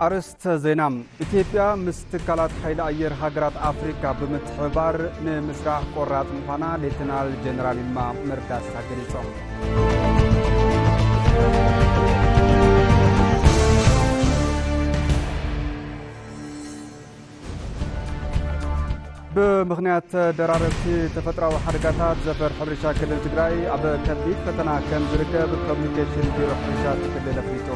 ኣርእስተ ዜና። ኢትዮጵያ ምስ ትካላት ሓይሊ ኣየር ሃገራት ኣፍሪካ ብምትሕብባር ንምስራሕ ቆራፅ ምዃና ሌተናል ጀነራል ይልማ መርዳሳ ገሊጾም። ብምኽንያት ተደራረብቲ ተፈጥሮኣዊ ሓደጋታት ዘፈር ሕርሻ ክልል ትግራይ ኣብ ከቢድ ፈተና ከም ዝርከብ ኮሚኒኬሽን ቢሮ ሕርሻ እቲ ክልል ኣፍሊጡ።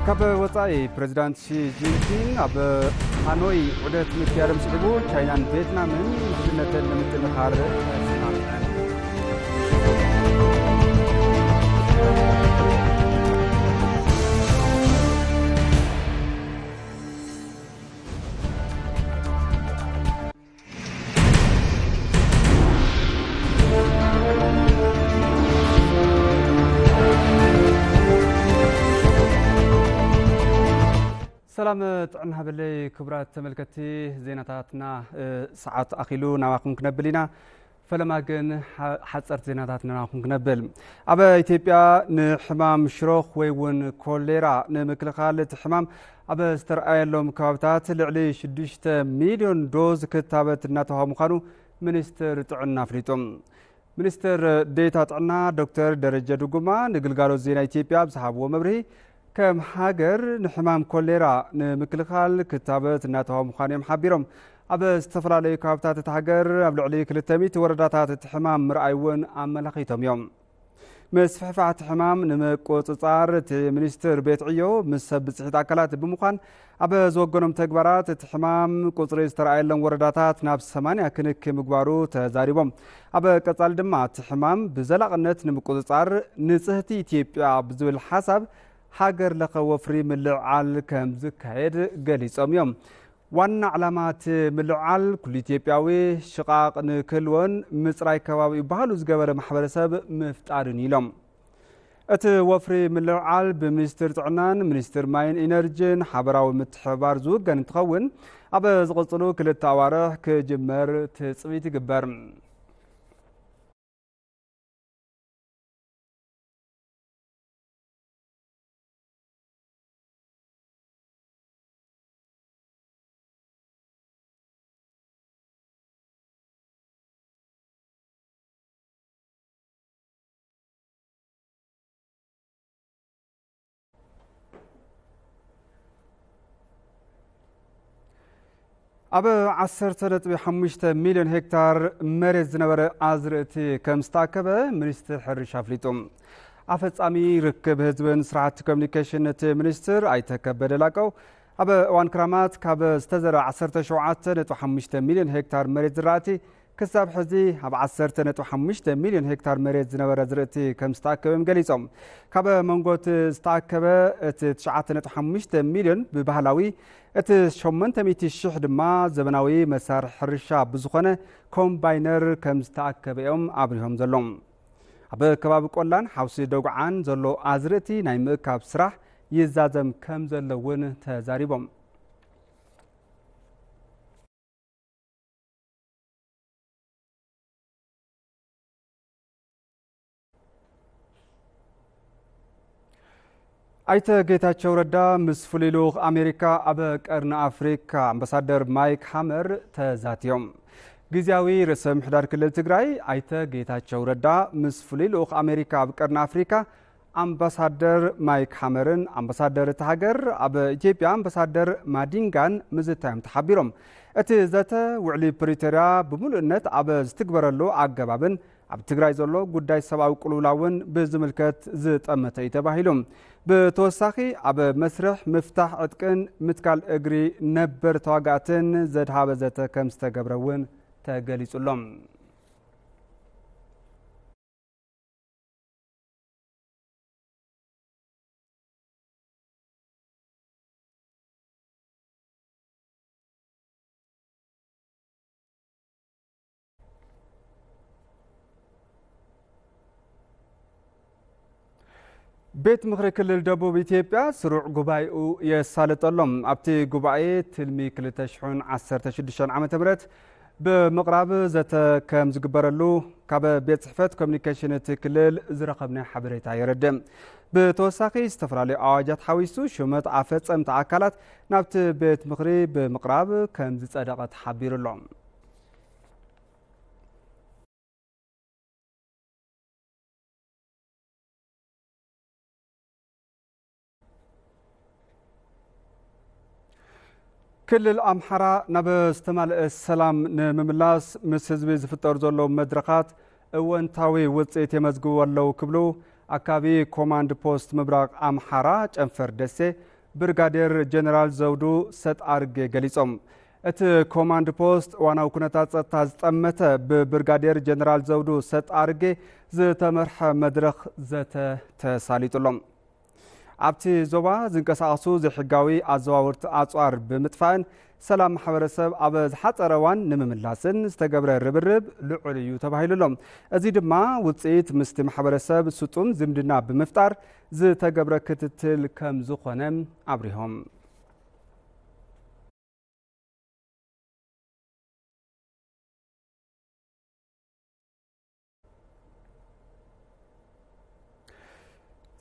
ካብ ወጻኢ፣ ፕሬዚዳንት ሺ ጂንፒንግ ኣብ ሃኖይ ዑደት ምክያዶም ስዒቡ፣ ቻይናን ቪየትናምን ምሕዝነተን ንምጥንኻር ተስማሚዐን። ሰላም ጥዕና ሃበለይ ክቡራት ተመልከትቲ ዜናታትና፣ እ፣ ሰዓት ኣኺሉ ናባኹም ክነብል ኢና። ፈለማ ግን ሓ-፣ ሓጸርቲ ዜናታት ናባኹም ክነብል። ኣብ ኢትዮጵያ ንሕማም ሽሮኽ ወይ እውን ኮሌራ ንምክልኻል እቲ ሕማም ኣብ ዝተረኣየሎም ከባብታት ልዕሊ ሽዱሽተ ሚልዮን ዶዝ ክታበት እናተዋህበ ምዃኑ ሚኒስትር ጥዕና ኣፍሊጡ። ሚኒስትር ዴኤታ ጥዕና ዶክተር ደረጀ ድጉማ ንግልጋሎት ዜና ኢትዮጵያ ኣብ ዝሃብዎ መብርሂ፣ ከም ሃገር ንሕማም ኮሌራ ንምክልኻል ክታበት እናተዋህበ ምዃኑ እዮም ሓቢሮም። ኣብ ዝተፈላለዩ ከባብታት እታ ሃገር ኣብ ልዕሊ ክልተ ሚእቲ ወረዳታት እቲ ሕማም ምርኣይ እውን ኣመላኺቶም እዮም። ምስፍሕፋሕ እቲ ሕማም ንምቁጽጻር እቲ ሚኒስትር ቤት ዕዮ ምስ ሰብ ብጽሒት ኣካላት ብምዃን ኣብ ዝወገኖም ተግባራት እቲ ሕማም ቁጽሪ ዝተረኣየሎም ወረዳታት ናብ ሰማንያ ክንኪ ምግባሩ ተዛሪቦም። ኣብ ቀጻሊ ድማ እቲ ሕማም ብዘላቕነት ንምቁጽጻር ንጽህቲ ኢትዮጵያ ብዝብል ሓሳብ ሃገር ለኸ ወፍሪ ምልዕዓል ከም ዝካየድ ገሊጾም እዮም። ዋና ዕላማ እቲ ምልዕዓል ኩሉ ኢትዮጵያዊ ሽቓቕ ንክህልዎን ምጽራይ ከባቢኡ ባህሉ ዝገበረ ማሕበረሰብ ምፍጣርን ኢሎም። እቲ ወፍሪ ምልዕዓል ብሚኒስትር ጥዕናን ሚኒስትር ማይን ኢነርጂን ሓበራዊ ምትሕብባር ዝውገን እንትኸውን፣ ኣብ ዝቕጽሉ ክልተ ኣዋርሕ ክጅመር ትጽቢት ይግበር። ኣብ ዓሰርተ ነጥቢ ሓሙሽተ ሚልዮን ሄክታር መሬት ዝነበረ ኣዝርእቲ ከም ዝተኣከበ ሚኒስትር ሕርሻ ኣፍሊጡ። ኣፈጻሚ ርክብ ህዝብን ስራሕቲ ኮሚኒኬሽን እቲ ሚኒስትር ኣይተ ከበደ ላቀው ኣብ እዋን ክራማት ካብ ዝተዘርአ ዓሰርተ ሸውዓተ ነጥቢ ሓሙሽተ ሚልዮን ሄክታር መሬት ዝራእቲ ክሳብ ሕዚ ኣብ ዓሰርተ ነጥቢ ሓሙሽተ ሚልዮን ሄክታር መሬት ዝነበረ ዝርእቲ ከም ዝተኣከበ እዮም ገሊጾም። ካብ መንጎ እቲ ዝተኣከበ እቲ ትሽዓተ ነጥቢ ሓሙሽተ ሚልዮን ብባህላዊ፣ እቲ ሸሞንተ ሚእቲ ሽሕ ድማ ዘበናዊ መሳርሒ ሕርሻ ብዝኾነ ኮምባይነር ከም ዝተኣከበ እዮም ኣብሪሆም ዘለዉ። ኣብ ከባቢ ቆላን ሓውሲ ደጉዓን ዘሎ ኣዝርእቲ ናይ ምእካብ ስራሕ ይዛዘም ከም ዘሎ እውን ተዛሪቦም። ኣይተ ጌታቸው ረዳ ምስ ፍሉይ ልኡኽ ኣሜሪካ ኣብ ቀርኒ ኣፍሪካ ኣምባሳደር ማይክ ሃመር ተዛትዮም። ግዝያዊ ርእሰ ምሕዳር ክልል ትግራይ ኣይተ ጌታቸው ረዳ ምስ ፍሉይ ልኡኽ ኣሜሪካ ኣብ ቀርኒ ኣፍሪካ ኣምባሳደር ማይክ ሃመርን ኣምባሳደር እታ ሃገር ኣብ ኢትዮጵያ ኣምባሳደር ማዲንጋን ምዝታዮም ተሓቢሮም። እቲ ዘተ ውዕሊ ፕሪቶርያ ብምሉእነት ኣብ ዝትግበረሉ ኣገባብን ኣብ ትግራይ ዘሎ ጉዳይ ሰብኣዊ ቅልውላውን ብዝምልከት ዝጠመተ እዩ ተባሂሉ። ብተወሳኺ ኣብ መስርሕ ምፍታሕ ዕጥቅን ምትካል እግሪ ነበር ተዋጋእትን ዘድሃበ ዘተ ከም ዝተገብረ እውን ተገሊጹሎም። ቤት ምኽሪ ክልል ደቡብ ኢትዮጵያ ስሩዕ ጉባኤኡ የሳልጠሎም። ኣብቲ ጉባኤ ትልሚ ክልተ ሽሕን ዓሰርተ ሽዱሽተን ዓመተ ምህረት ብምቕራብ ዘተ ከም ዝግበረሉ ካብ ቤት ጽሕፈት ኮሚኒኬሽን እቲ ክልል ዝረኸብናዮ ሓበሬታ የረድእ። ብተወሳኺ፣ ዝተፈላለዩ ኣዋጃት ሓዊሱ ሹመት ኣፈጸምቲ ኣካላት ናብቲ ቤት ምኽሪ ብምቕራብ ከም ዝጸደቐ ተሓቢሩ ኣሎ። ክልል ኣምሓራ ናብ ዝተማልአ ሰላም ንምምላስ ምስ ህዝቢ ዝፍጠሩ ዘለዉ መድረኻት እወንታዊ ውፅኢት የመዝግቡ ኣለዉ ክብሉ ኣካቢ ኮማንድ ፖስት ምብራቕ ኣምሓራ ጨንፈር ደሴ ብርጋዴር ጀነራል ዘውዱ ሰጥ ኣርጌ ገሊጾም። እቲ ኮማንድ ፖስት እዋናዊ ኩነታት ጸጥታ ዝጠመተ ብብርጋዴር ጀነራል ዘውዱ ሰጥ ኣርጌ ዝተመርሐ መድረኽ ዘተ ተሳሊጡሎም። ኣብቲ ዞባ ዝንቀሳቐሱ ዘይሕጋዊ ኣዘዋወርቲ ኣጽዋር ብምጥፋእን ሰላም ማሕበረሰብ ኣብ ዝሓጸረ እዋን ንምምላስን ዝተገብረ ርብርብ ልዑል እዩ ተባሂሉሎም። እዚ ድማ ውጽኢት ምስቲ ማሕበረሰብ ስጡም ዝምድና ብምፍጣር ዝተገብረ ክትትል ከም ዝኾነ ኣብሪሆም።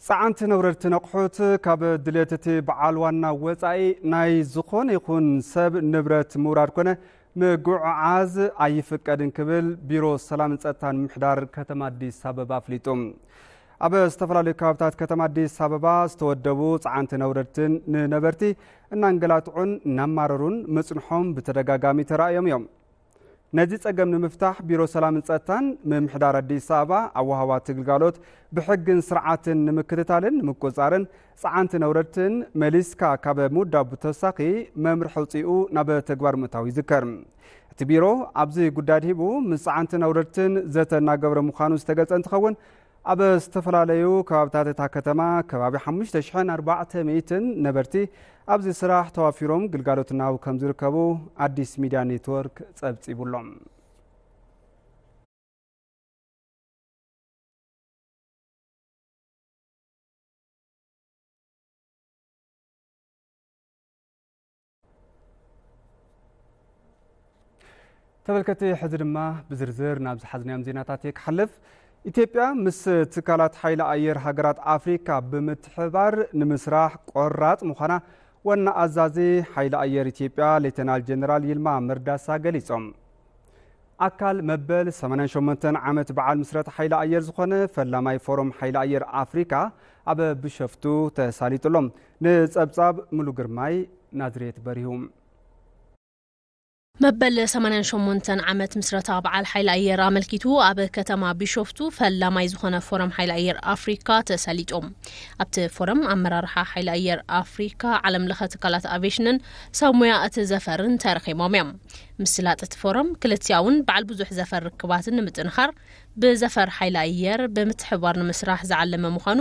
ጸዓንቲ ነውረድቲ ነቕሑት ካብ ድሌት እቲ በዓል ዋና ወጻኢ ናይ ዝኾነ ይኹን ሰብ ንብረት ምውራድ ኮነ ምጉዕዓዝ ኣይፍቀድን ክብል ቢሮ ሰላምን ጸጥታን ምምሕዳር ከተማ ኣዲስ ኣበባ ኣፍሊጡ። ኣብ ዝተፈላለዩ ከባብታት ከተማ ኣዲስ ኣበባ ዝተወደቡ ጸዓንትን ኣውረድትን ንነበርቲ እናንገላትዑን እናማረሩን ምጽንሖም ብተደጋጋሚ ተራእዮም እዮም። ነዚ ጸገም ንምፍታሕ ቢሮ ሰላምን ጸጥታን ምምሕዳር ኣዲስ ኣበባ ኣብ ወሃባቲ ግልጋሎት ብሕግን ስርዓትን ንምክትታልን ንምቁጽጻርን ጸዓንትን ኣውረድትን መሊስካ ካብ ምውዳቡ ተወሳኺ መምርሒ ኣውጺኡ ናብ ተግባር ምእታው ይዝከር። እቲ ቢሮ ኣብዚ ጉዳይ ድሂቡ ምስ ጸዓንትን ኣውረድትን ዘተ እናገበረ ምዃኑ ዝተገልጸ እንትኸውን፣ ኣብ ዝተፈላለዩ ከባብታት እታ ከተማ ከባቢ ሓሙሽተ ሽሕን ኣርባዕተ ሚእትን ነበርቲ ኣብዚ ስራሕ ተዋፊሮም ግልጋሎት እናሃቡ ከም ዝርከቡ ኣዲስ ሚድያ ኔትወርክ ጸብጺቡሎም። ተመልከቲ፣ ሕዚ ድማ ብዝርዝር ናብ ዝሓዝናዮም ዜናታት እየ ክሓልፍ። ኢትዮጵያ ምስ ትካላት ሓይሊ ኣየር ሃገራት ኣፍሪካ ብምትሕብባር ንምስራሕ ቆራጽ ምዃና ዋና ኣዛዚ ሓይሊ ኣየር ኢትዮጵያ ሌተናል ጀነራል ይልማ መርዳሳ ገሊጾም። ኣካል መበል ሰማንያን ሸሞንተን ዓመት በዓል ምስረታ ሓይሊ ኣየር ዝኾነ ፈላማይ ፎረም ሓይሊ ኣየር ኣፍሪካ ኣብ ቢሾፍቱ ተሳሊጡሎም። ንጸብጻብ ሙሉ ግርማይ ናዝሬት በሪሁ። መበል ሰማንያን ሸሞንተን ዓመት ምስረታ በዓል ሓይሊ ኣየር ኣመልኪቱ ኣብ ከተማ ቢሾፍቱ ፈላማይ ዝኾነ ፎረም ሓይሊ ኣየር ኣፍሪካ ተሳሊጦም። ኣብቲ ፎረም ኣመራርሓ ሓይሊ ኣየር ኣፍሪካ፣ ዓለም ለኸ ትካላት ኣቪዬሽንን ሰብ ሞያ እቲ ዘፈርን ተረኺቦም እዮም። ምስላጥ እቲ ፎረም ክልቲኣውን በዓል ብዙሕ ዘፈር ርክባትን ንምጥንኻር ብዘፈር ሓይሊ ኣየር ብምትሕብባር ንምስራሕ ዝዓለመ ምዃኑ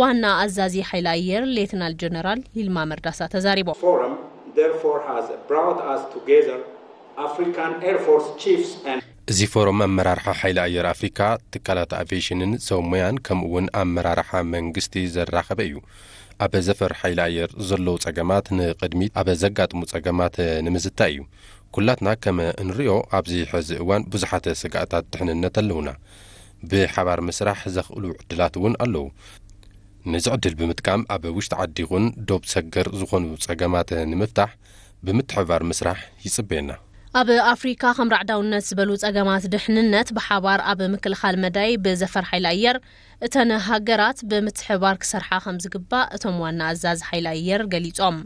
ዋና ኣዛዚ ሓይሊ ኣየር ሌተናል ጀነራል ይልማ መርዳሳ ተዛሪቦም። Forum therefore has brought us together African Air Force chiefs and እዚ ፎረም ኣመራርሓ ሓይሊ ኣየር ኣፍሪካ፣ ትካላት ኣቪዬሽንን ሰብ ሞያን ከምኡ እውን ኣመራርሓ መንግስቲ ዘራኸበ እዩ። ኣብ ዘፈር ሓይሊ ኣየር ዘለዉ ጸገማት ንቕድሚት ኣብ ዘጋጥሙ ጸገማት ንምዝታይ እዩ። ኩላትና ከም እንሪኦ ኣብዚ ሕዚ እዋን ብዙሓት ስግኣታት ድሕንነት ኣለዉና። ብሓባር ምስራሕ ዘኽእሉ ዕድላት እውን ኣለዉ። ነዚ ዕድል ብምጥቃም ኣብ ውሽጢ ዓዲ ይኹን ዶብ ሰገር ዝኾኑ ጸገማት ንምፍታሕ ብምትሕብባር ምስራሕ ይጽበየና። ኣብ ኣፍሪካ ከም ራዕዳውነት ዝበሉ ጸገማት ድሕንነት ብሓባር ኣብ ምክልኻል መዳይ ብዘፈር ሓይሊ ኣየር እተን ሃገራት ብምትሕብባር ክሰርሓ ከም ዝግባእ እቶም ዋና ኣዛዚ ሓይሊ ኣየር ገሊጾም።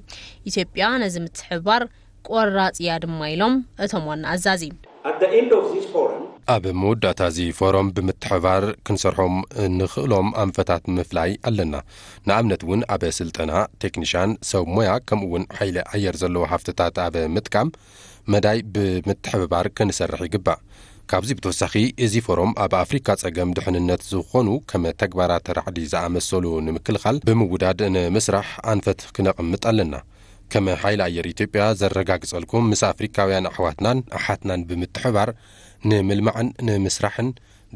ኢትዮጵያ ነዚ ምትሕብባር ቆራጽ እያ ድማ ኢሎም እቶም ዋና ኣዛዚ። At the end of this forum, ኣብ መወዳእታ እዚ ፎረም ብምትሕብባር ክንሰርሖም እንኽእሎም ኣንፈታት ምፍላይ ኣለና። ንኣብነት እውን ኣብ ስልጠና፣ ቴክኒሻን፣ ሰብ ሞያ ከምኡ እውን ሓይሊ ኣየር ዘለዎ ሃፍትታት ኣብ ምጥቃም መዳይ ብምትሕብባር ክንሰርሕ ይግባእ። ካብዚ ብተወሳኺ እዚ ፎረም ኣብ ኣፍሪካ ጸገም ድሕንነት ዝኾኑ ከም ተግባራት ራዕዲ ዝኣመሰሉ ንምክልኻል ብምውዳድ ንምስራሕ ኣንፈት ክነቕምጥ ኣለና። ከም ሓይሊ ኣየር ኢትዮጵያ ዘረጋግጸልኩም ምስ ኣፍሪካውያን ኣሕዋትናን ኣሓትናን ብምትሕባር ንምልማዕን ንምስራሕን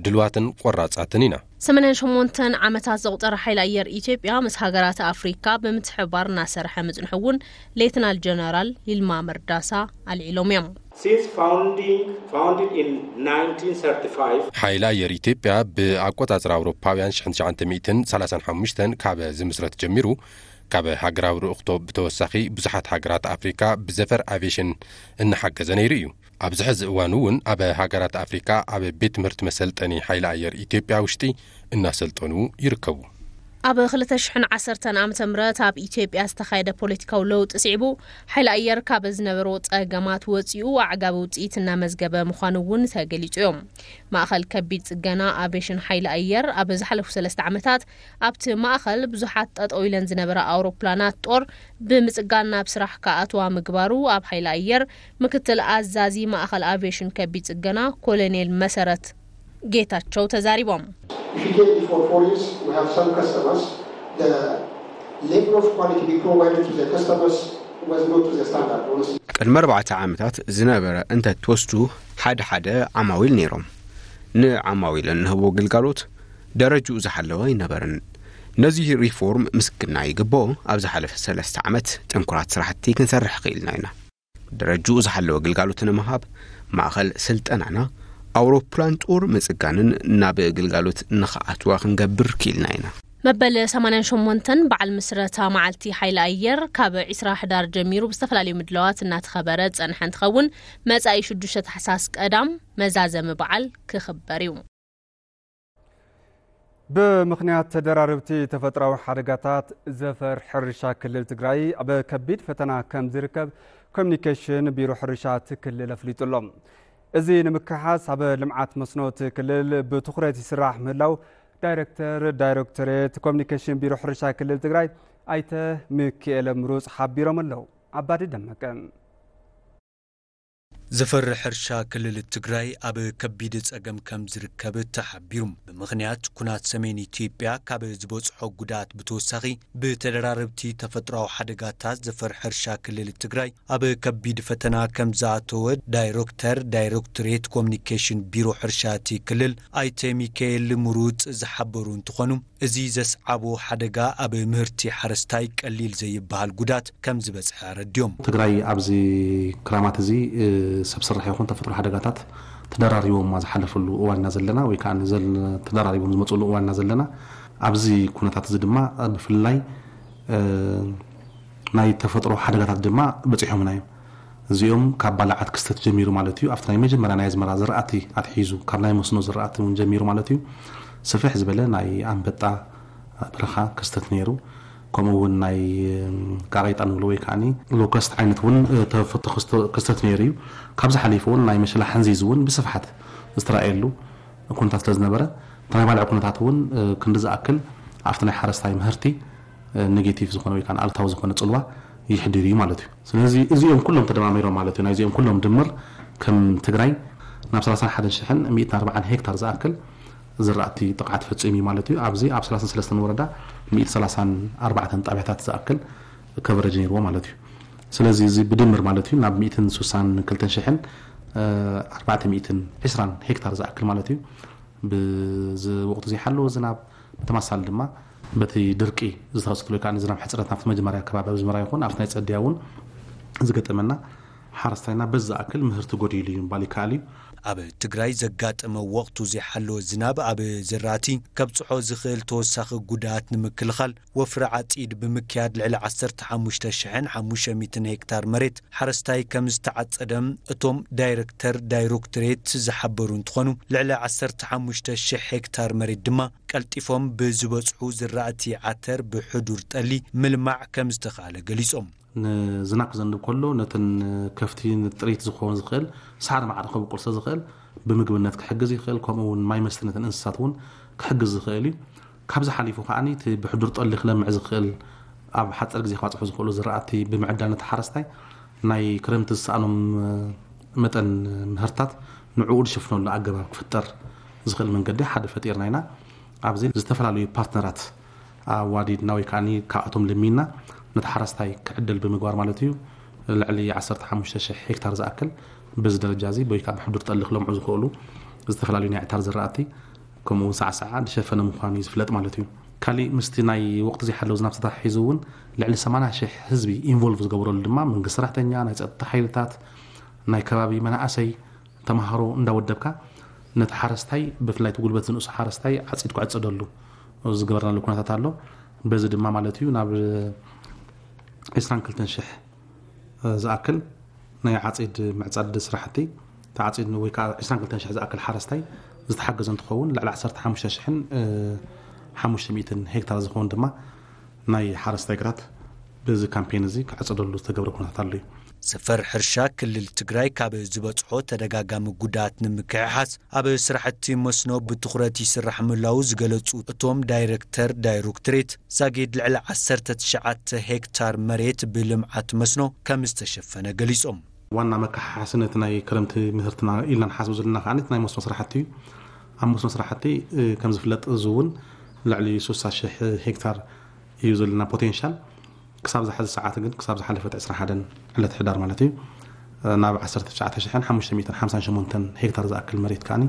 ድልዋትን ቆራጻትን ኢና። ሰማንያን ሸሞንተን ዓመታት ዘቑጸረ ሓይሊ ኣየር ኢትዮጵያ ምስ ሃገራት ኣፍሪካ ብምትሕብባር እናሰርሐ ምጽንሑ እውን ሌተናል ጀነራል ይልማ መርዳሳ ኣልዒሎም እዮም። Since founding, founded in nineteen thirty-five, ሓይሊ ኣየር ኢትዮጵያ ብኣቆጻጽራ ኣውሮፓውያን ሽሕን ትሽዓተ ሚእትን ሰላሳን ሓሙሽተን ካብ ዝምስረት ጀሚሩ፣ ካብ ሃገራዊ ርኡኽቶ ብተወሳኺ ብዙሓት ሃገራት ኣፍሪካ ብዘፈር ኣቪዬሽን እናሓገዘ ነይሩ እዩ። ኣብዚ ሕዚ እዋን እውን ኣብ ሃገራት ኣፍሪካ ኣብ ቤት ትምህርቲ መሰልጠኒ ሓይሊ ኣየር ኢትዮጵያ ውሽጢ እናሰልጠኑ ይርከቡ። ኣብ ክልተ ሽሕን ዓሰርተን ዓመተ ምህረት ኣብ ኢትዮጵያ ዝተኻየደ ፖለቲካዊ ለውጢ ስዒቡ፣ ሓይሊ ኣየር ካብ ዝነበሮ ጸገማት ወጺኡ ኣዕጋቢ ውጽኢት እናመዝገበ ምዃኑ እውን ተገሊጹ እዮም። ማእኸል ከቢድ ጽገና ኣቬሽን ሓይሊ ኣየር ኣብ ዝሓለፉ ሰለስተ ዓመታት ኣብቲ ማእኸል ብዙሓት ጠጠው ኢለን ዝነበራ ኣውሮፕላናት ጦር ብምጽጋን ናብ ስራሕ ክኣትዋ ምግባሩ ኣብ ሓይሊ ኣየር ምክትል ኣዛዚ ማእኸል ኣቬሽን ከቢድ ጽገና ኮሎኔል መሰረት ጌታቸው ተዛሪቦም። If you take before four years, we have some customers, the level of quality we provided to the customers was not to the standard, honestly. ቅድሚ ኣርባዕተ ዓመታት ዝነበረ እንተትወስዱ፣ ሓደ ሓደ ዓማዊል ነይሮም። ንዓማዊል እንህቦ ግልጋሎት ደረጅኡ ዝሓለወ ኣይነበረን። ነዚ ሪፎርም ምስግና ይግብኦ። ኣብ ዝሓለፈ ሰለስተ ዓመት ጥንኩራት ስራሕቲ ክንሰርሕ ክኢልና ኢና። ደረጅኡ ዝሓለወ ግልጋሎት ንምሃብ ማእኸል ስልጠናና ኣውሮፕላን ጦር ምጽጋንን ናብ ግልጋሎት ንኽኣትዋ ክንገብር ክኢልና ኢና። መበል ሰማንያን ሸሞንተን በዓል ምስረታ መዓልቲ ሓይሊ ኣየር ካብ ዒስራ ሕዳር ጀሚሩ ብዝተፈላለዩ ምድላዋት እናተኸበረ ዝጸንሐ እንትኸውን፣ መጻኢ ሽዱሽተ ታሕሳስ ቀዳም መዛዘሚ በዓል ክኽበር እዩ። ብምኽንያት ተደራረብቲ ተፈጥራዊ ሓደጋታት ዘፈር ሕርሻ ክልል ትግራይ ኣብ ከቢድ ፈተና ከም ዝርከብ ኮሚኒኬሽን ቢሮ ሕርሻ እቲ ክልል ኣፍሊጡ ኣሎ። እዚ ንምክሓስ ኣብ ልምዓት መስኖ እቲ ክልል ብትኹረት ይስራሕ ምህላው ዳይሬክተር ዳይሬክቶሬት ኮሚኒኬሽን ቢሮ ሕርሻ ክልል ትግራይ ኣይተ ሚኪኤለ ምሩፅ ሓቢሮም ኣለዉ። ኣባዲ ደመቀ። ዘፈር ሕርሻ ክልል ትግራይ ኣብ ከቢድ ጸገም ከም ዝርከብ ተሓቢሩ። ብምኽንያት ኩናት ሰሜን ኢትዮጵያ ካብ ዝበጽሖ ጉድኣት ብተወሳኺ ብተደራረብቲ ተፈጥሮኣዊ ሓደጋታት ዘፈር ሕርሻ ክልል ትግራይ ኣብ ከቢድ ፈተና ከም ዝኣተወ ዳይረክተር ዳይረክቶሬት ኮሚኒኬሽን ቢሮ ሕርሻ እቲ ክልል ኣይተ ሚካኤል ምሩጽ ዝሓበሩ እንትኾኑ፣ እዚ ዘስዓቦ ሓደጋ ኣብ ምህርቲ ሓረስታይ ቀሊል ዘይበሃል ጉዳት ከም ዝበፅሐ ኣረድዮም። ትግራይ ኣብዚ ክራማት እዚ ሰብ ስራሕ ይኹን ተፈጥሮ ሓደጋታት ተደራሪቦም ዝሓለፈሉ እዋን ኢና ዘለና ወይ ከዓ ተደራሪቦም ዝመፅሉ እዋን ኢና ዘለና። ኣብዚ ኩነታት እዚ ድማ ብፍላይ ናይ ተፈጥሮ ሓደጋታት ድማ በፂሖምና እዮም። እዚኦም ካብ ባልዓት ክስተት ጀሚሩ ማለት እዩ። ኣብቲ ናይ መጀመርያ ናይ ኣዝመራ ዝራእቲ ኣትሒዙ ካብ ናይ መስኖ ዝራእቲ እውን ጀሚሩ ማለት እዩ። ስፍሕ ዝበለ ናይ ኣንበጣ በረኻ ክስተት ነይሩ። ከምኡ እውን ናይ ቃሬጣ ንብሎ ወይ ከዓ ሎከስት ዓይነት እውን ክስተት ነይሩ እዩ። ካብዚ ሓሊፉ እውን ናይ መሸላ ሕንዚዝ እውን ብስፍሓት ዝተረኣየሉ ኩነታት ስለ ዝነበረ እቲ ናይ ባልዕ ኩነታት እውን ክንዲ ዝኣክል ኣብቲ ናይ ሓረስታይ ምህርቲ ኔጌቲቭ ዝኾነ ወይ ከዓ ኣሉታዊ ዝኾነ ፅልዋ ይሕድር እዩ ማለት እዩ። ስለዚ እዚኦም ኩሎም ተደማሚሮም ማለት እዩ ናይዚኦም ኩሎም ድምር ከም ትግራይ ናብ ሰላሳን ሓደን ሽሕን ሚእትን ኣርባዓን ሄክታር ዝኣክል ዝራእቲ ጥቕዓት ፈፂሙ እዩ ማለት እዩ። ኣብዚ ኣብ ሰላሳን ሰለስተን ወረዳ ሚእትን ሰላሳን ኣርባዕተን ጣብያታት ዝኣክል ከቨረጅ ነይርዎ ማለት እዩ። ስለዚ እዚ ብድምር ማለት እዩ ናብ ሚእትን ስሳን ክልተን ሽሕን ኣርባዕተ ሚእትን ዕስራን ሄክታር ዝኣክል ማለት እዩ ብዚ ወቕቲ ዘይሓለወ ዝናብ ብተመሳሳሊ ድማ በቲ ድርቂ ዝተኸሰተሉ ወይ ከዓ ዝናብ ሕፅረት ናብቲ መጀመርያ ከባቢ ኣብ ዝመራ ይኹን ኣብቲ ናይ ፀድያ እውን ዝገጠመና ሓረስታይና በዚ ዝኣክል ምህርቲ ጎዲሉ እዩ ምባል ይከኣል እዩ። ኣብ ትግራይ ዘጋጠመ ወቕቱ ዘይሓለወ ዝናብ ኣብ ዝራእቲ ከብፅሖ ዝኽእል ተወሳኺ ጉድኣት ንምክልኻል ወፍሪ ዓፂድ ብምክያድ ልዕሊ ዓሰርተ ሓሙሽተ ሽሕን ሓሙሽተ ሚእትን ሄክታር መሬት ሓረስታይ ከም ዝተዓፀደ እቶም ዳይረክተር ዳይረክቶሬት ዝሓበሩ እንትኾኑ ልዕሊ ዓሰርተ ሓሙሽተ ሽሕ ሄክታር መሬት ድማ ቀልጢፎም ብዝበፅሑ ዝራእቲ ዓተር ብሕዱር ጠሊ ምልማዕ ከም ዝተኻለ ገሊፆም። ንዝናብ ክዘንብ ከሎ ነተን ከፍቲ ንጥሪት ዝኾን ዝኽእል ሳዕሪ ማዕረ ከብቁል ስለ ዝኽእል ብምግብነት ክሕግዝ ይኽእል። ከምኡ እውን ማይ መስተ ነተን እንስሳት እውን ክሕግዝ ዝኽእል እዩ። ካብዚ ሓሊፉ ከዓኒ እቲ ብሕዱር ጠሊ ክለምዕ ዝኽእል ኣብ ሓፂር ግዜ ክባፅሑ ዝኽእሉ ዝራእቲ ብምዕዳል ነቲ ሓረስታይ ናይ ክረምቲ ዝሰኣኖም መጠን ምህርታት ንዕኡ ዝሽፍነሉ ኣገባብ ክፍጠር ዝኽእል መንገዲ ሓደ ፈጢርና ኢና። ኣብዚ ዝተፈላለዩ ፓርትነራት ኣዋዲድና ወይ ከዓ ካብኣቶም ለሚንና ነቲ ሓረስታይ ክዕደል ብምግባር ማለት እዩ። ልዕሊ ዓሰርተ ሓሙሽተ ሽሕ ሄክታር ዝኣክል በዚ ደረጃ እዚ ወይ ከዓ ብሕዱር ጠሊ ክለምዑ ዝኽእሉ ዝተፈላለዩ ናይ ዕታር ዝራእቲ ከምኡ እውን ሳዕሳዓ ዝሸፈነ ምዃኑ እዩ ዝፍለጥ ማለት እዩ። ካሊእ ምስቲ ናይ ወቕቲ ዘይሓለዉ ዝናብ ተተሓሒዙ እውን ልዕሊ ሰማንያ ሽሕ ህዝቢ ኢንቮልቭ ዝገበረሉ ድማ መንግስቲ ሰራሕተኛ፣ ናይ ፀጥታ ሓይልታት፣ ናይ ከባቢ መናእሰይ ተምሃሮ እንዳወደብካ ነቲ ሓረስታይ ብፍላይ እቲ ጉልበት ዝንእሱ ሓረስታይ ዓፂድ ክዕፀደሉ ዝገበርናሉ ኩነታት ኣሎ። በዚ ድማ ማለት እዩ ናብ ዕስራን ክልተን ሽሕ ዝኣክል ናይ ዓፂድ ምዕፃድ ስራሕቲ ተዓፂድ ወይ ከዓ ዕስራን ክልተን ሽሕ ዝኣክል ሓረስታይ ዝተሓገዘ እንትኸውን ልዕሊ ዓሰርተ ሓሙሽተ ሽሕን ሓሙሽተ ሚእትን ሄክታር ዝኸውን ድማ ናይ ሓረስታይ ግራት በዚ ካምፔን እዚ ክዕፀደሉ ዝተገብረ ኩነታት ኣሎ እዩ። ሰፈር ሕርሻ ክልል ትግራይ ካብ ዝበፅሖ ተደጋጋሚ ጉድኣት ንምክሕሓስ ኣብ ስራሕቲ መስኖ ብትኹረት ይስራሕ ምህላው ዝገለፁ እቶም ዳይሬክተር ዳይሬክቶሬት ዛጊድ ልዕሊ ዓሰርተ ትሽዓተ ሄክታር መሬት ብልምዓት መስኖ ከም ዝተሸፈነ ገሊፆም። ዋና መከሓሓሲ ነቲ ናይ ክረምቲ ምህርትና ኢልና ንሓስቦ ዘለና ከዓ እቲ ናይ መስኖ ስራሕቲ እዩ። ኣብ መስኖ ስራሕቲ ከም ዝፍለጥ እዚ እውን ልዕሊ ስሳ ሽሕ ሄክታር እዩ ዘለና ፖቴንሻል። ክሳብ ዝሓዚ ሰዓት ግን ክሳብ ዝሓለፈት ዕስራን ሓደን ዕለት ሕዳር ማለት እዩ ናብ ዓሰርተ ትሽዓተ ሽሕን ሓሙሽተ ሚእትን ሓምሳን ሸሞንተን ሄክታር ዝኣክል መሬት ከዓኒ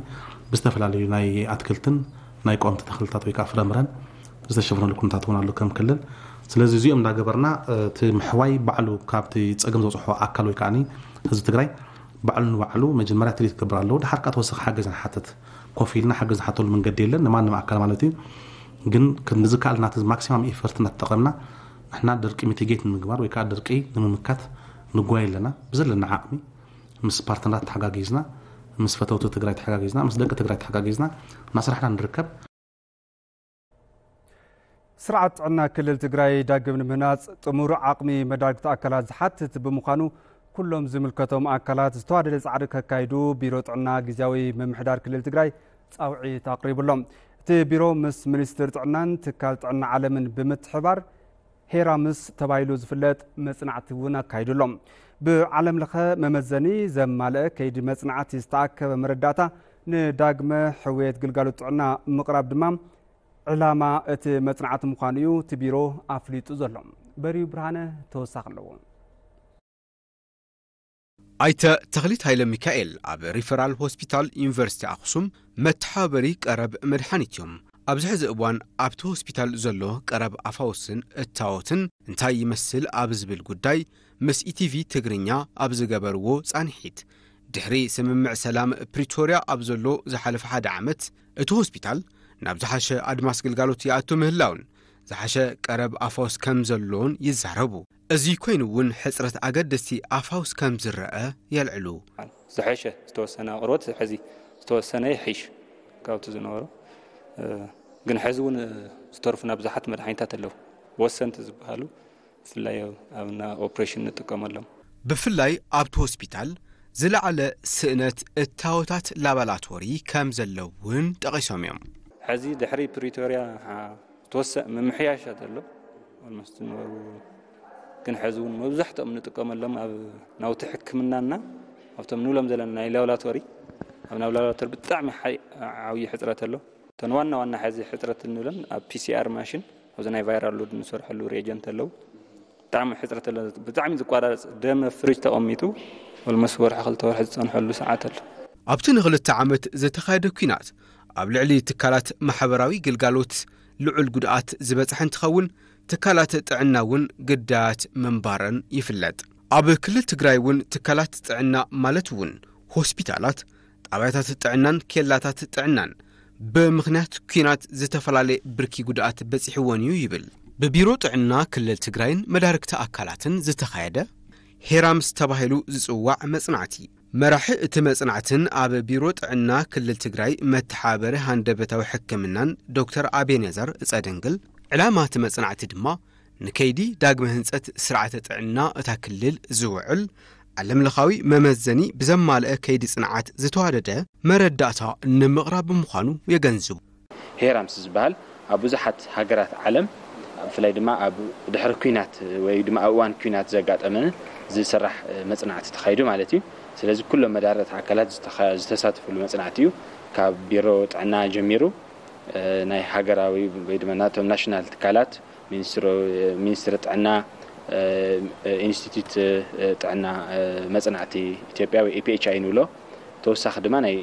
ብዝተፈላለዩ ናይ ኣትክልትን ናይ ቆምቲ ተኽልታት ወይ ከዓ ፍረምረን ዝተሸፈነሉ ኩነታት እውን ኣሎ ከም ክልል። ስለዚ እዚኦም እንዳገበርና እቲ ምሕዋይ ባዕሉ ካብቲ ፀገም ዘብፅሖ ኣካል ወይ ከዓኒ ህዝቢ ትግራይ ባዕሉ ንባዕሉ መጀመርያ ትሪት ክገብር ኣለዎ። ድሓር ከዓ ተወሰኺ ሓገዝ ንሓትት ኮፍ ኢልና ሓገዝ ንሓተሉ መንገዲ የለን ንማንም ኣካል ማለት እዩ። ግን ክንዲ ዝከኣልና እቲ ማክሲማም ኢፈርት እናተጠቐምና ንሕና ድርቂ ሚቲጌት ንምግባር ወይ ከዓ ድርቂ ንምምካት ንጓየ ኣለና። ብዘለና ዓቕሚ ምስ ፓርትነራት ተሓጋጊዝና፣ ምስ ፈተውቲ ትግራይ ተሓጋጊዝና፣ ምስ ደቂ ትግራይ ተሓጋጊዝና እናሰራሕና ንርከብ። ስርዓት ጥዕና ክልል ትግራይ ዳግም ንምህናፅ ጥሙር ዓቕሚ መዳርግቲ ኣካላት ዝሓትት ብምዃኑ ኩሎም ዝምልከቶም ኣካላት ዝተዋደደ ፃዕሪ ከካይዱ ቢሮ ጥዕና ግዝያዊ ምምሕዳር ክልል ትግራይ ፃውዒት ኣቕሪቡ ኣሎ። እቲ ቢሮ ምስ ሚኒስትር ጥዕናን ትካል ጥዕና ዓለምን ብምትሕባር ሄራምስ ተባሂሉ ዝፍለጥ መፅናዕቲ እውን ኣካይዱ ኣሎ። ብዓለም ለኸ መመዘኒ ዘማልአ ከይዲ መፅናዕቲ ዝተኣከበ መረዳእታ ንዳግመ ሕውየት ግልጋሎት ጥዕና ምቕራብ ድማ ዕላማ እቲ መፅናዕቲ ምዃኑ እዩ እቲ ቢሮ ኣፍሊጡ ዘሎ። በሪዩ ብርሃነ ተወሳኺ ኣለዎ። ኣይተ ተኽሊት ሃይለ ሚካኤል ኣብ ሪፈራል ሆስፒታል ዩኒቨርሲቲ ኣኽሱም መተሓባበሪ ቀረብ መድሓኒት እዮም። ኣብዚ ሕዚ እዋን ኣብቲ ሆስፒታል ዘሎ ቀረብ ኣፋውስን እታወትን እንታይ ይመስል ኣብ ዝብል ጉዳይ ምስ ኢቲቪ ትግርኛ ኣብ ዝገበርዎ ፃንሒት ድሕሪ ስምምዕ ሰላም ፕሪቶርያ ኣብ ዘሎ ዝሓለፈ ሓደ ዓመት እቲ ሆስፒታል ናብ ዝሓሸ ኣድማስ ግልጋሎት ይኣቱ ምህላውን ዝሓሸ ቀረብ ኣፋውስ ከም ዘሎን ይዛረቡ። እዚ ኮይኑ እውን ሕፅረት ኣገደስቲ ኣፋውስ ከም ዝረአ የልዕሉ። ዝሐሸ ዝተወሰነ ኣቕርቦት ሕዚ ዝተወሰነ ይሕሽ ካብቲ ዝነበሮ ግን ሕዚ እውን ዝተርፉና ብዙሓት መድሓኒታት ኣለዉ ወሰንቲ ዝበሃሉ ብፍላይ ኣብና ኦፕሬሽን ንጥቀመሎም። ብፍላይ ኣብቲ ሆስፒታል ዝለዓለ ስእነት እታወታት ላባላቶሪ ከም ዘለውን ጠቒሶም እዮም። ሕዚ ድሕሪ ፕሪቶርያ ተወሰ ምምሕያሻት ኣሎ ኦልሞስት ዝነበሩ ግን ሕዚ እውን መብዛሕትኦም ንጥቀመሎም ኣብ ናውቲ ሕክምናና ኣብቶም ንብሎም ዘለና ናይ ላብራቶሪ ኣብ ናብ ላብራቶሪ ብጣዕሚ ዓብዪ ሕፅረት ኣሎ። እተን ዋና ዋና ሕዚ ሕፅረት እንብለን ኣብ ፒሲኣር ማሽን ኣብዚ ናይ ቫይራል ሎድ እንሰርሐሉ ሪኤጀንት ኣለዉ። ብጣዕሚ ሕፅረት ኣሎ። ብጣዕሚ ዝቋራረፅ ደም ኣብ ፍሪጅ ተቐሚጡ ኦልሞስት ወርሒ ክልተ ወርሒ ዝፀንሐሉ ሰዓት ኣሎ። ኣብቲ ንክልተ ዓመት ዝተኻየደ ኲናት ኣብ ልዕሊ ትካላት ማሕበራዊ ግልጋሎት ልዑል ጉድኣት ዝበፅሐ እንትኸውን ትካላት ጥዕና እውን ግዳያት ምንባረን ይፍለጥ። ኣብ ክልል ትግራይ እውን ትካላት ጥዕና ማለት እውን ሆስፒታላት፣ ጣብያታት ጥዕናን ኬላታት ጥዕናን ብምኽንያት ኲናት ዝተፈላለየ ብርኪ ጉድኣት በፂሕወን እዩ ይብል። ብቢሮ ጥዕና ክልል ትግራይን መዳርግቲ ኣካላትን ዝተኻየደ ሄራምስ ተባሂሉ ዝፅዋዕ መፅናዕቲ መራሒ እቲ መፅናዕትን ኣብ ቢሮ ጥዕና ክልል ትግራይ መተሓባበሪ ሃንደበታዊ ሕክምናን ዶክተር ኣቤኔዘር እፀድንግል፣ ዕላማ እቲ መፅናዕቲ ድማ ንከይዲ ዳግመ ህንፀት ስርዓተ ጥዕና እታ ክልል ዝውዕል ዓለምለኻዊ መመዘኒ ብዘማልአ ከይዲ ፅንዓት ዝተዋደደ መረዳእታ ንምቕራብ ምዃኑ የገንዝቡ። ሄራምስ ዝበሃል ኣብ ብዙሓት ሃገራት ዓለም ብፍላይ ድማ ኣብ ድሕሪ ኲናት ወይ ድማ ኣብ እዋን ኲናት ዘጋጠመን ዝስራሕ መፅናዕቲ ተኻይዱ ማለት እዩ። ስለዚ ኩሎም መዳርግቲ ኣካላት ዝተሳተፍሉ መፅናዕቲ እዩ። ካብ ቢሮ ጥዕና ጀሚሩ ናይ ሃገራዊ ወይ ድማ ናቶም ናሽናል ትካላት ሚኒስትሪ ጥዕና፣ ኢንስቲትዩት ጥዕና መፅናዕቲ ኢትዮጵያ ወይ ኤፒኤችኣይ ንብሎ ተወሳኺ ድማ ናይ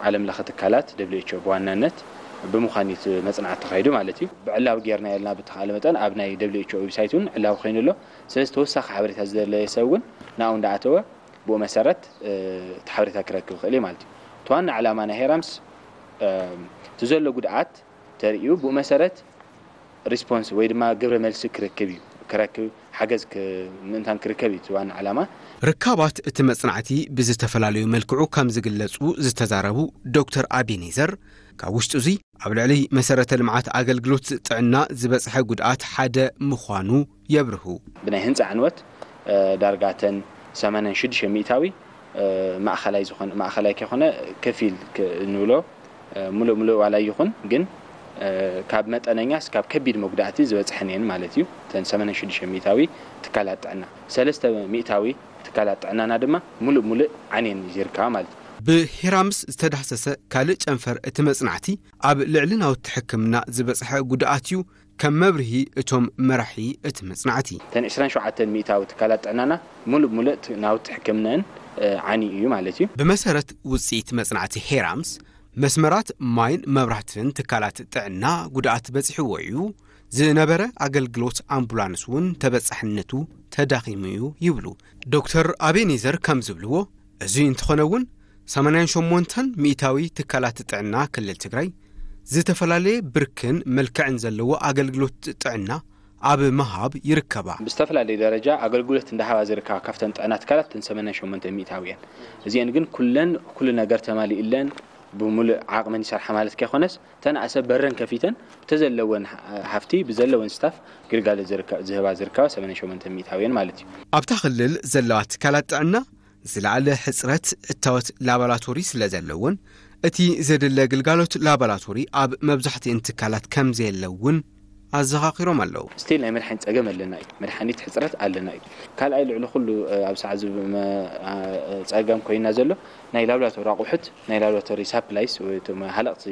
ዓለም ለኸ ትካላት ደብሊው ኤች ኦ ብዋናነት ብምዃን እዩ እቲ መፅናዕቲ ተኻይዱ ማለት እዩ። ብዕላዊ ጌርናዮ ኣለና ብተኻእለ መጠን ኣብ ናይ ደብሊው ኤች ኦ ዌብሳይት እውን ዕላዊ ኮይኑ ኣሎ። ስለዚ ተወሳኺ ሓበሬታ ዝደለየ ሰብ እውን ናብኡ እንዳኣተወ ብኡ መሰረት እቲ ሓበሬታ ክረክብ ይኽእል እዩ ማለት እዩ። እቲ ዋና ዕላማ ናይ ሄራምስ እቲ ዘሎ ጉድኣት ተርእዩ ብኡ መሰረት ሪስፖንስ ወይ ድማ ግብረ መልሲ ክረክብ እዩ። ክረክብ ሓገዝ ምእንታን ክርከብ እዩ ዋና ዓላማ። ርካባት እቲ መጽናዕቲ ብዝተፈላለዩ መልክዑ ከም ዝግለጹ ዝተዛረቡ ዶክተር ኣቤኔዘር፣ ካብ ውሽጡ እዚ ኣብ ልዕሊ መሰረተ ልምዓት ኣገልግሎት ጥዕና ዝበጽሐ ጉድኣት ሓደ ምዃኑ የብርሁ። ብናይ ህንፃ ዕንወት ዳርጋተን ሰማንያን ሽዱሽተ ሚእታዊ ማእኸላይ ዝኾነ ማእኸላይ ከይኮነ ከፊል ንብሎ ሙሉእ ሙሉእ ዋላ ይኹን ግን ካብ መጠነኛ እስካብ ከቢድ መጉዳእቲ ዝበፅሐን እየን ማለት እዩ። እተን ሰማንያን ሽዱሽተ ሚእታዊ ትካላት ጥዕና ሰለስተ ሚእታዊ ትካላት ጥዕናና ድማ ሙሉእ ሙሉእ ዓንየን ዝርከባ ማለት እዩ። ብሄራምስ ዝተዳህሰሰ ካልእ ጨንፈር እቲ መጽናዕቲ ኣብ ልዕሊ ናውቲ ሕክምና ዝበጽሐ ጉድኣት እዩ። ከም መብርሂ እቶም መራሒ እቲ መጽናዕቲ። እተን ዕስራን ሸውዓተን ሚእታዊ ትካላት ጥዕናና ሙሉእ ሙሉእ ናውቲ ሕክምናን ዓንዩ እዩ ማለት እዩ። ብመሰረት ውፅኢት መጽናዕቲ ሄራምስ መስመራት ማይን መብራህትን ትካላት ጥዕና ጉድኣት በፂሕዎ እዩ። ዝነበረ ኣገልግሎት ኣምቡላንስ እውን ተበፃሕነቱ ተዳኺሙ እዩ ይብሉ። ዶክተር ኣቤኔዘር ከም ዝብልዎ፣ እዚ እንተኾነ እውን ሰማንያን ሸሞንተን ሚእታዊ ትካላት ጥዕና ክልል ትግራይ ዝተፈላለየ ብርክን መልክዕን ዘለዎ ኣገልግሎት ጥዕና ኣብ ምሃብ ይርከባ። ብዝተፈላለየ ደረጃ ኣገልግሎት እንዳሃባ ዝርከባ ካብተን ጥዕና ትካላት እተን ሰማንያን ሸሞንተ ሚእታዊ እየን። እዚአን ግን ኩለን ኩሉ ነገር ተማሊእለን ብሙሉእ ዓቕመን ይሰርሓ ማለት ከይኮነስ ተናእሰ በረን ከፊተን ብተዘለወን ሃፍቲ ብዘለወን ስታፍ ግልጋሎት ዝህባ ዝርከባ ሰማንያን ሸሞንተ ሚእታዊ እየን ማለት እዩ። ኣብታ ክልል ዘለዋ ትካላት ጥዕና ዝለዓለ ሕፅረት እታወት ላባላቶሪ ስለዘለውን እቲ ዘድለ ግልጋሎት ላባላቶሪ ኣብ መብዛሕትኤን ትካላት ከምዘየለ እውን ኣዘኻኺሮም ኣለዉ። ስቲል ናይ መድሓኒት ፀገም ኣለና እዩ። መድሓኒት ሕፅረት ኣለና እዩ። ካልኣይ ልዕሊ ኩሉ ኣብ ሰዓት ፀገም ኮይና ዘሎ ናይ ላብራቶሪ ኣቑሑት ናይ ላብራቶሪ ሳፕላይስ ወይ ሃለቕቲ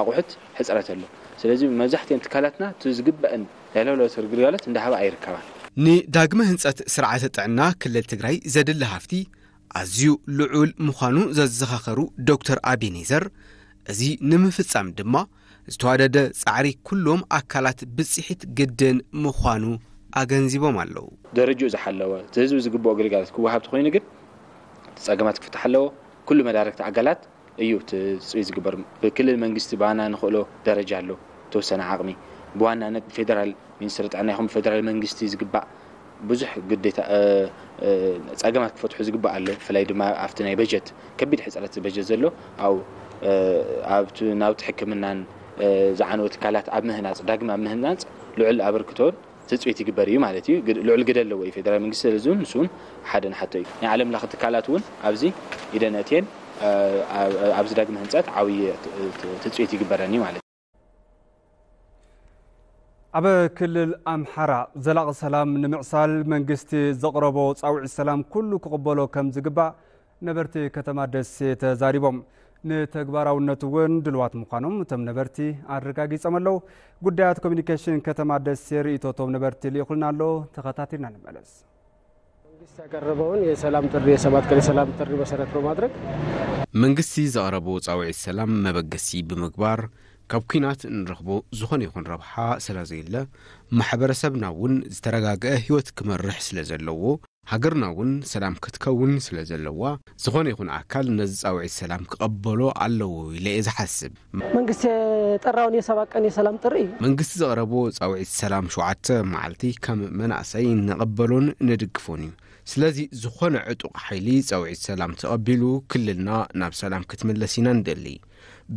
ኣቑሑት ሕፅረት ኣሎ። ስለዚ መብዛሕትኤን ትካላትና እቲ ዝግበአን ናይ ላብራቶሪ ግልጋሎት እንዳሃባ ኣይርከባን። ንዳግመ ህንፀት ስርዓተ ጥዕና ክልል ትግራይ ዘድሊ ሃፍቲ ኣዝዩ ልዑል ምዃኑ ዘዘኻኸሩ ዶክተር ኣቤኔዘር፣ እዚ ንምፍፃም ድማ ዝተዋደደ ፃዕሪ ኩሎም ኣካላት ብፅሒት ግድን ምዃኑ ኣገንዚቦም ኣለዉ። ደረጅኡ ዝሓለወ እቲ ህዝቢ ዝግብኦ ግልጋሎት ክወሃብ ተኾይኑ ግን እቲ ፀገማት ክፍታሕ ኣለዎ። ኩሉ መዳርግቲ ኣካላት እዩ ትፅቢት ዝግበር። ብክልል መንግስቲ ብዋና ንኽእሎ ደረጃ ኣሎ ተወሰነ ዓቕሚ ብዋናነት ብፌደራል ሚኒስትሪ ጥዕና ይኹን ብፌደራል መንግስቲ ዝግባእ ብዙሕ ግዴታ ፀገማት ክፈትሑ ዝግባእ ኣሎ። ብፍላይ ድማ ኣብቲ ናይ በጀት ከቢድ ሕፅረት በጀት ዘሎ ኣብኡ ኣብቲ ናውቲ ሕክምናን ዝዓነወ ትካላት ኣብ ምህናፅ ዳግም ኣብ ምህናፅ ልዑል ኣበርክቶን ትፅቢት ይግበር እዩ ማለት እዩ። ልዑል ግደ ኣለዎ እዩ ፌደራል መንግስቲ። ስለዚ እውን ንሱ እውን ሓደ ንሓቶ እዩ። ናይ ዓለም ለኸ ትካላት እውን ኣብዚ ኢደን ኣእትየን ኣብዚ ዳግመ ህንፀት ዓብዪ ትፅቢት ይግበረን እዩ ማለት እዩ። ኣብ ክልል ኣምሓራ ዘላቒ ሰላም ንምዕሳል መንግስቲ ዘቕረቦ ፃውዒት ሰላም ኩሉ ክቕበሎ ከም ዝግባእ ነበርቲ ከተማ ደሴ ተዛሪቦም። ንተግባራውነቱ እውን ድልዋት ምዃኖም እቶም ነበርቲ ኣረጋጊጾም ኣለዉ። ጉዳያት ኮሚኒኬሽን ከተማ ደሴ ርእይቶ እቶም ነበርቲ ልኢኹልና ኣሎ። ተኸታቲልና ንመለስ። መንግስት ያቀረበውን የሰላም ጥሪ የሰባት ቀን የሰላም ጥሪ መሰረት በማድረግ መንግስቲ ዘቕረቦ ፃውዒት ሰላም መበገሲ ብምግባር ካብ ኲናት እንረኽቦ ዝኾነ ይኹን ረብሓ ስለዘየለ ማሕበረሰብና እውን ዝተረጋገአ ህይወት ክመርሕ ስለዘለዎ ሃገርና እውን ሰላም ክትከውን ስለዘለዋ ዝኾነ ይኹን ኣካል ነዚ ፃውዒት ሰላም ክቐበሎ ኣለዎ ኢለ እየ ዝሓስብ። መንግስቲ የጠራውን የሰባት ቀን የሰላም ጥሪ እዩ። መንግስቲ ዘቕረቦ ፃውዒት ሰላም ሸውዓተ መዓልቲ ከም መናእሰይ ንቐበሎን ንድግፎን እዩ። ስለዚ ዝኾነ ዕጡቕ ሓይሊ ፃውዒት ሰላም ተቐቢሉ ክልልና ናብ ሰላም ክትምለስ ኢና ንደሊ።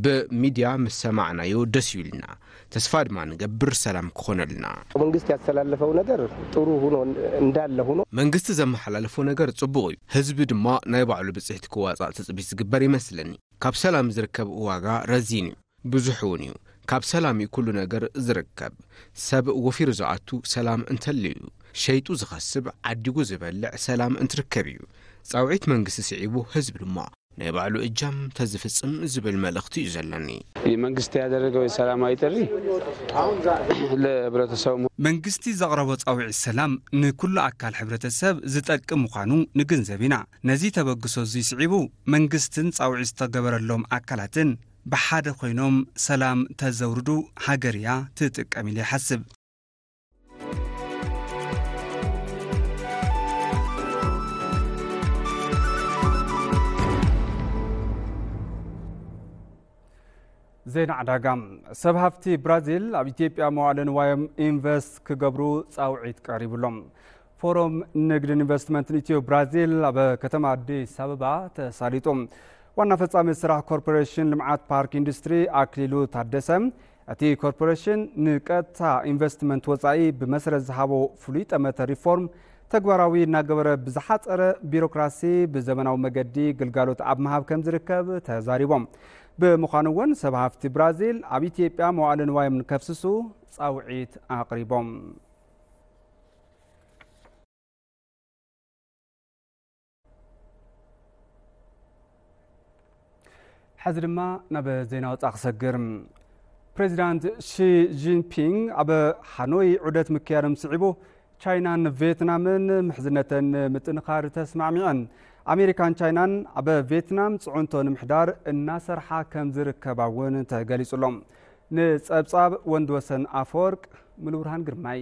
ብሚድያ ምስ ሰማዕናዮ ደስ እዩ ኢሉና። ተስፋ ድማ ንገብር ሰላም ክኾነልና። መንግስት ያስተላለፈው ነገር ጥሩ ሆኖ እንዳለ ሆኖ መንግስቲ ዘመሓላለፎ ነገር ጽቡቕ እዩ። ህዝቢ ድማ ናይ ባዕሉ ብጽሕቲ ክዋጻእ ትጽቢት ዝግበር ይመስለኒ። ካብ ሰላም ዝርከብ ዋጋ ረዚን እዩ፣ ብዙሕ እውን እዩ። ካብ ሰላም እዩ ኩሉ ነገር ዝርከብ። ሰብ ወፊሩ ዝኣቱ ሰላም እንተልዩ እዩ። ሸይጡ ዝኸስብ ዓዲጉ ዝበልዕ ሰላም እንትርከብ እዩ። ጻውዒት መንግስቲ ስዒቡ ህዝቢ ድማ ናይ ባዕሉ እጃም ተዝፍጽም ዝብል መልእኽቲ እዩ ዘለኒ። መንግስቲ ያደረገው የሰላማዊ ጥሪ ለህብረተሰቡ መንግስቲ ዘቕረቦ ጻውዒት ሰላም ንኩሉ ኣካል ሕብረተሰብ ዝጠቅም ምዃኑ ንግንዘብ ኢና። ነዚ ተበግሶ እዚ ስዒቡ መንግስትን ጻውዒት ዝተገበረሎም ኣካላትን ብሓደ ኮይኖም ሰላም ተዘውርዱ ሃገር እያ ትጥቀም ኢለ ይሓስብ። ዜና ዕዳጋ። ሰብ ሃፍቲ ብራዚል ኣብ ኢትዮጵያ መዋዕለ ንዋዮም ኢንቨስት ክገብሩ ጻውዒት ቀሪቡሎም። ፎረም ንግድን ኢንቨስትመንትን ኢትዮ ብራዚል ኣብ ከተማ ኣዲስ ኣበባ ተሳሊጡ። ዋና ፈጻሚ ስራሕ ኮርፖሬሽን ልምዓት ፓርክ ኢንዱስትሪ ኣክሊሉ ታደሰ፣ እቲ ኮርፖሬሽን ንቀጥታ ኢንቨስትመንት ወጻኢ ብመሰረት ዝሃቦ ፍሉይ ጠመተ ሪፎርም ተግባራዊ እናገበረ ብዝሓጸረ ቢሮክራሲ ብዘመናዊ መገዲ ግልጋሎት ኣብ ምሃብ ከም ዝርከብ ተዛሪቦም። ብምዃኑ እውን ሰብ ሃፍቲ ብራዚል ኣብ ኢትዮጵያ መዋዕለ ንዋዮም ንከፍስሱ ጻውዒት ኣቕሪቦም። ሕዚ ድማ ናብ ዜና ወጻኢ ክሰግር። ፕሬዚዳንት ሺ ጂንፒንግ ኣብ ሃኖይ ዑደት ምክያዶም ስዒቡ፣ ቻይናን ቬትናምን ምሕዝነተን ምጥንኻር ተስማዕሚዐን። ኣሜሪካን ቻይናን ኣብ ቬትናም ጽዕንቶ ንምሕዳር እናሰርሓ ከም ዝርከባ እውን ተገሊጹ ኣሎ። ንጸብጻብ ወንድወሰን ኣፈወርቅ፣ ሙሉብርሃን ግርማይ።